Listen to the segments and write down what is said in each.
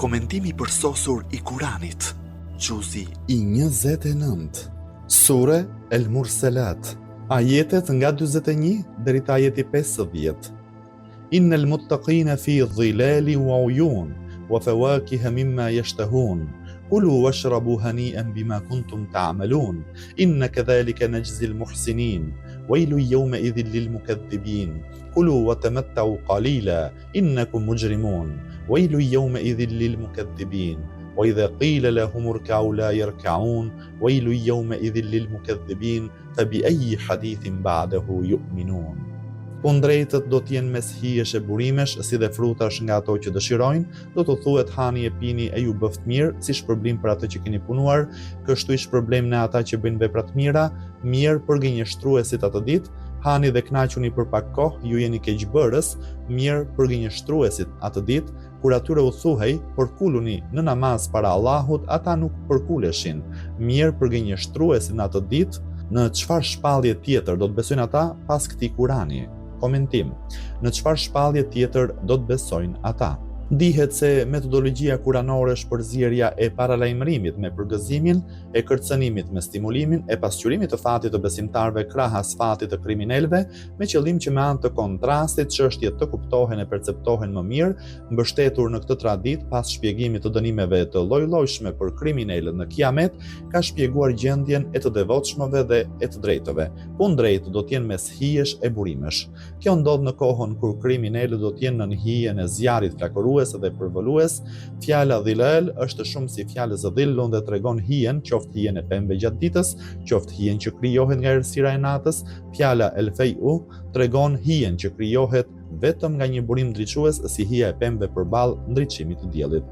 Komentimi i përsosur i Kuranit, Xhuzi i 29, Sure El Murselat, ajetet nga 41 deri te ajeti 50. Innel muttaqina fi dhilalin wa uyun wa fawakiha mimma yashtahun. Kulu washrabu hani'an bima kuntum ta'malun. Inna kadhalika najzi al-muhsinin. Wailun yawma idhin lil mukaththibin. Kulu wa tamatta'u qalila Innakum mujrimun, wejlun yawma idhin lil mukadhibin, wa idha qila lahum urka'u la yarka'un, wejlun yawma idhin lil mukadhibin, fa bi ayyi hadithin ba'dahu yu'minun. Kundrejtët do të jenë mes hijesh e burimesh, si dhe frutash nga ato që dëshirojnë, do t'u thuhet hani e pini e ju bëftë mirë, si shpërblim për atë që keni punuar, kështu i shpërblejmë ne ata që bëjnë vepra të mira, mjerë për gënjeshtruesit atë ditë, Hani dhe kënaquni për pak kohë, ju jeni keqbërës, mjerë për gënjeshtruesit atë ditë, kur atyre u thuhej, përkuluni në namaz para Allahut, ata nuk përkuleshin. Mjerë për gënjeshtruesit në atë ditë, në çfarë shpallje tjetër do të besojnë ata pas këtij Kurani? Komentim. Në çfarë shpallje tjetër do të besojnë ata? Dihet se metodologjia kuranore është përzierja e paralajmërimit me përgëzimin, e kërcënimit me stimulimin, e pasqyrimit të fatit të besimtarëve krahas fatit të kriminelëve, me qëllim që me anë të kontrastit çështjet të kuptohen e perceptohen më mirë, mbështetur në këtë traditë pas shpjegimit të dënimeve të lloj-llojshme për kriminelët në Kiamet, ka shpjeguar gjendjen e të devotshmëve dhe e të drejtëve. Kundrejt do të jenë mes hijesh e burimesh. Kjo ndodh në kohën kur kriminelët do të jenë nën hijen e zjarrit flakërues dhe përvëlues. Fjala dhilal është shumësi i fjalës dhillun dhe tregon hijen, qoftë hijen e pemëve gjatë ditës, qoftë hijen që krijohet nga errësira e natës. Fjala el feiu tregon hijen që krijohet vetëm nga një burim ndriçues si hija e pemëve përballë ndriçimit të diellit.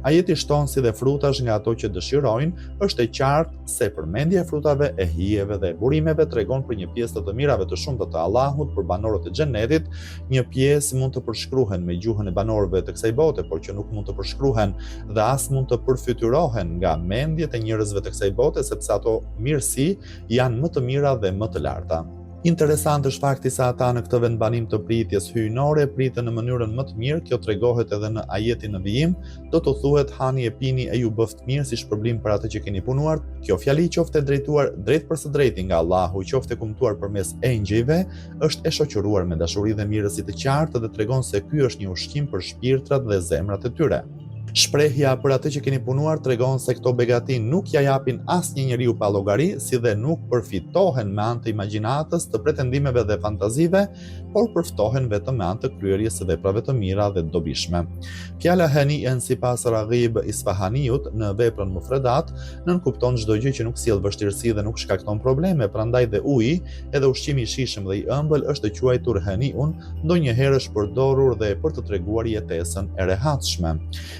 Ajeti shton si dhe frutash nga ato që dëshirojnë, është e qartë se përmendja e frutave, e hijeve dhe e burimeve tregon për një pjesë të të mirave të shumta të Allahut për banorët e Xhennetit, një pjesë mund të përshkruhen me gjuhën e banorëve të kësaj bote, por që nuk mund të përshkruhen dhe as mund të përfytyrohen nga mendjet e njerëzve të kësaj bote, sepse ato mirësi janë më të mira dhe më të larta. Interesant është fakti se ata në këtë vendbanim të pritjes hyjnore priten në mënyrën më të mirë, kjo tregohet edhe në ajetin në vijim, do t'u thuhet hani e pini e ju bëftë mirë si shpërblim për atë që keni punuar. Kjo fjali qoftë e drejtuar drejtpërsëdrejti nga Allahu, qoftë e kumtuar përmes engjëjve, është e shoqëruar me dashuri dhe mirësi të qartë dhe tregon se ky është një ushqim për shpirtrat dhe zemrat e tyre. Shprehja për atë që keni punuar tregon se këto begati nuk ia japin asnjë njeriu pa llogari, si dhe nuk përfitohen me anë të imagjinatës, të pretendimeve dhe fantazive, por përftohen vetëm me anë të kryerjes së veprave të mira dhe të dobishme. Fjala hani'en sipas Raghib Isfahaniut në veprën Mufredat nënkupton çdo gjë që nuk sjell vështirësi dhe nuk shkakton probleme, prandaj dhe uji, edhe ushqimi i shijshëm dhe i ëmbël është quajtur hani'un ndonjëherë është përdorur dhe për të treguar jetesën e rehatshme.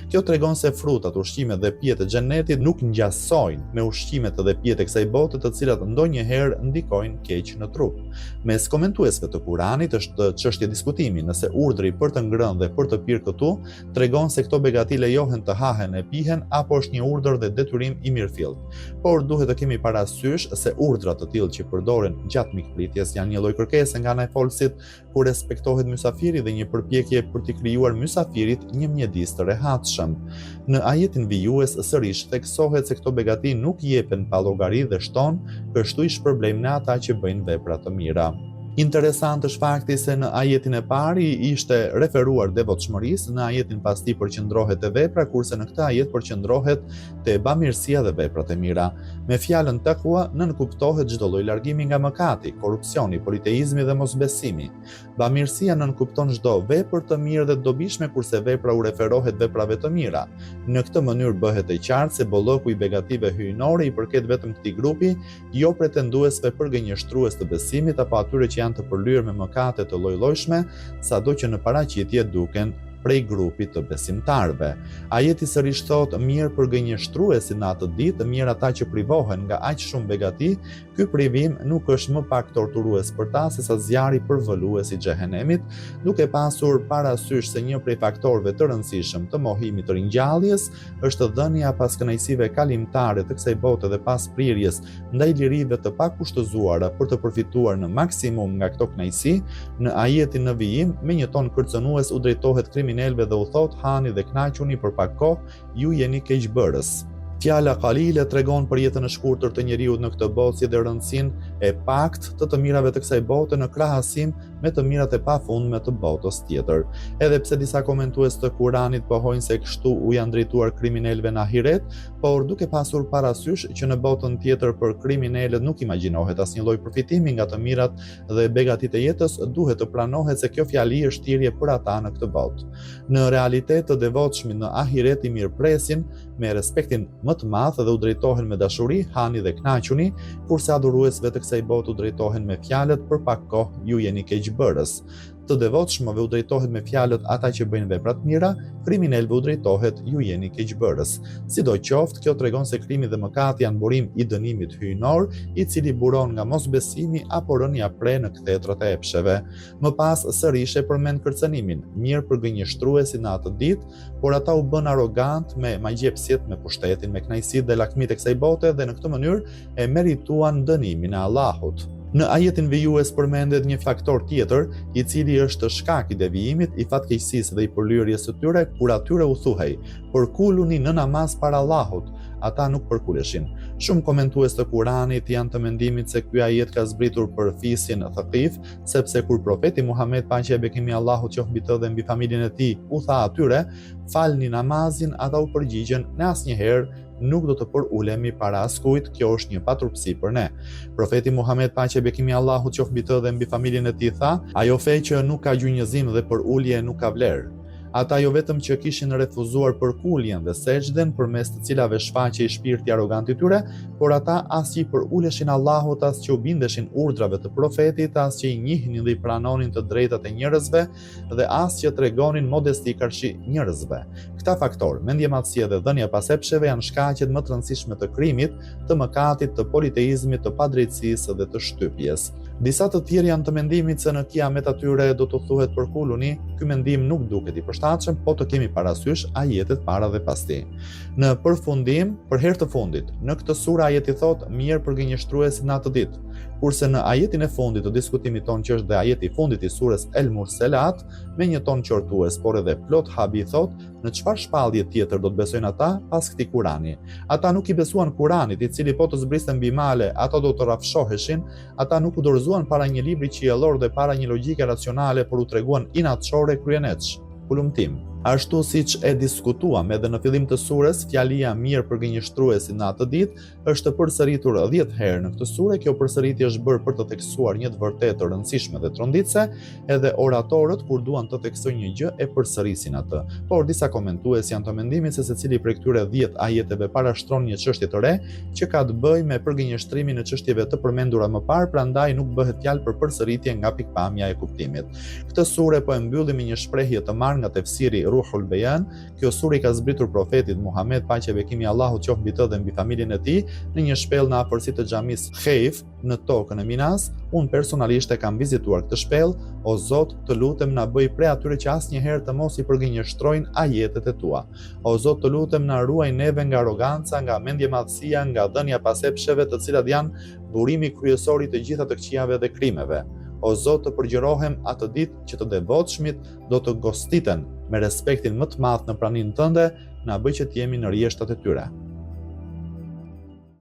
Kjo tregon se frutat, ushqimet dhe pijet e xhenetit nuk ngjasojnë me ushqimet dhe pijet e kësaj bote të cilat ndonjëherë ndikojnë keq në trup. Mes komentuesve të Kuranit është çështje diskutimi nëse urdhri për të ngrënë dhe për të pirë këtu tregon se këto begati lejohen të hahen e pihen apo është një urdhër dhe detyrim i mirëfilltë. Por duhet të kemi parasysh se urdhra të tillë që përdoren gjatë mikpritjes janë një lloj kërkese nga ana e folësit ku respektohet mysafiri dhe një përpjekje për t'i krijuar mysafirit një mjedis të rehatshëm. Në ajetin vijues sërish theksohet se këto begati nuk jepen pa llogari dhe shton, kështu i shpërblejmë ne ata që bëjnë vepra të mira. Interesant është fakti se në ajetin e parë i ishte referuar devotshmërisë, në ajetin pas tij përqendrohet te vepra, kurse në këtë ajet përqendrohet te bamirësia dhe veprat e mira. Me fjalën takua nënkuptohet çdo lloj largimi nga mëkati, korrupsioni, politeizmi dhe mosbesimi. Bamirësia nënkupton çdo vepër të mirë dhe të dobishme, kurse vepra u referohet veprave të mira. Në këtë mënyrë bëhet e qartë se bollëku i begative hyjnore i përket vetëm këtij grupi, jo pretenduesve përgënjeshtrues të besimit apo atyre që janë të përlyer me mëkate të lloj-llojshme, sado që në paraqitje duken prej grupit të besimtarëve. Ajeti sërish thotë, mjerë për gënjeshtruesit në atë ditë, mjerë ata që privohen nga aq shumë begati, Ky privim nuk është më pak torturues për ta sesa zjarri përvëlues i xhehenemit, duke pasur parasysh se një prej faktorëve të rëndësishëm të mohimit të ringjalljes është dhënia pas kënaqësive kalimtare të kësaj bote dhe pas prirjes ndaj lirive të pakushtëzuara për të përfituar në maksimum nga këto kënaqësi, në ajetin në vijim me një ton kërcënues u drejtohet kriminelëve. kriminelëve dhe u thotë hani dhe kënaquni për pak kohë, ju jeni keqbërës. Fjala kalile tregon për jetën e shkurtër të njeriut në këtë botë si dhe rëndësinë e paktë të të mirave të kësaj bote në krahasim me të mirat e pafundme të botës tjetër. Edhe pse disa komentues të Kuranit pohojnë se kështu u janë drejtuar kriminelëve në ahiret, por duke pasur parasysh që në botën tjetër për kriminelët nuk imagjinohet asnjë lloj përfitimi nga të mirat dhe begatitë e jetës, duhet të pranohet se kjo fjali është thirrje për ata në këtë botë. Në realitet të devotshmit në ahiret i mirëpresin me respektin më të madh dhe u drejtohen me dashuri, hani dhe kënaquni, kurse adhuruesve të kësaj bote u drejtohen me fjalët për pak kohë ju jeni keqbërës. Të devotshmëve u drejtohet me fjalët ata që bëjnë vepra të mira, kriminelëve u drejtohet ju jeni keqbërës. Sidoqoftë, kjo tregon se krimi dhe mëkati janë burim i dënimit hyjnor, i cili buron nga mosbesimi apo rënia pre në kthetrat e epsheve. Më pas sërish e përmend kërcënimin, mjerë për gënjeshtruesit në atë ditë, por ata u bënë arrogantë me magjepsjet, me pushtetin, me kënaqësitë dhe lakmitë e kësaj bote dhe në këtë mënyrë e merituan dënimin e Allahut. Në ajetin vijues përmendet një faktor tjetër, i cili është shkak i devijimit, i fatkeqësisë dhe i përlyerjes së tyre, kur atyre u thuhej, Përkuluni në namaz para Allahut, ata nuk përkuleshin. Shumë komentues të Kuranit janë të mendimit se ky ajet ka zbritur për fisin Thaqif, sepse kur profeti Muhamed paqja e bekimi i Allahut qoftë mbi të dhe mbi familjen e tij u tha atyre, falni namazin, ata u përgjigjën, ne asnjëherë nuk do të përulemi para askujt, kjo është një paturpësi për ne. Profeti Muhamed paqja e bekimi i Allahut qoftë mbi të dhe mbi familjen e tij tha, ajo fe që nuk ka gjunjëzim dhe përulje nuk ka vlerë. Ata jo vetëm që kishin refuzuar përkuljen dhe sexhden përmes të cilave shfaqej shpirti arrogant i tyre, por ata as që i përuleshin Allahut, as që u bindeshin urdhrave të profetit, as që i njihnin dhe i pranonin të drejtat e njerëzve dhe as që tregonin modesti karshi njerëzve. Këta faktorë, mendjemadhësia dhe dhënia pas epsheve janë shkaqet më të rëndësishme të krimit, të mëkatit, të politeizmit, të padrejtësisë dhe të shtypjes. Disa të tjerë janë të mendimit se në Kiamet atyre do t'u thuhet përkuluni, ky mendim nuk duket i përshtatshëm, po të kemi parasysh ajetet para dhe pas tij. Në përfundim, për herë të fundit, në këtë sure ajeti thotë mjerë për gënjeshtruesit në atë ditë. Kurse në ajetin e fundit të diskutimit tonë që është dhe ajeti i fundit i sures El Murselat, me një ton qortues, por edhe plot habi thotë Në çfarë shpallje tjetër do të besojnë ata pas këtij Kurani? Ata nuk i besuan Kuranit, i cili po të zbriste mbi male, ato do të rrafshoheshin, ata nuk u dorëzuan para një libri qiellor dhe para një logjike racionale, por u treguan inatçorë e kryeneç. Hulumtim. Ashtu siç e diskutuam edhe në fillim të sures, fjalia mjerë për gënjeshtruesit në atë ditë është përsëritur 10 herë në këtë sure. Kjo përsëritje është bërë për të theksuar një të vërtetë të rëndësishme dhe tronditëse, edhe oratorët kur duan të theksojnë një gjë e përsërisin atë. Por disa komentues janë të mendimit se secili prej këtyre 10 ajeteve parashtron një çështje të re që ka të bëjë me përgënjeshtrimin e çështjeve të përmendura më parë, prandaj nuk bëhet fjalë për përsëritje nga pikëpamja e kuptimit. Këtë sure po e mbyllim me një shprehje të marrë nga tefsiri Ruhul Bejan, Kjo sure i ka zbritur profetit Muhamed, paqja e bekimi i Allahut qoftë mbi të dhe mbi familjen e tij, në një shpellë në afërsi të xhamisë Khejf, në tokën e Minas. Unë personalisht e kam vizituar këtë shpellë. O Zot, të lutem na bëj prej atyre që asnjëherë të mos i përgënjeshtrojnë ajetet e tua. O Zot, të lutem na ruaj neve nga arroganca, nga mendjemadhësia, nga dhënia pas epsheve, të cilat janë burimi kryesor i të gjitha të këqijave dhe krimeve. O Zot, të përgjërohem atë ditë që të devotshmit do të gostiten me respektin më të madh në praninë tënde, na bëj që të jemi në rreshtat e tyre.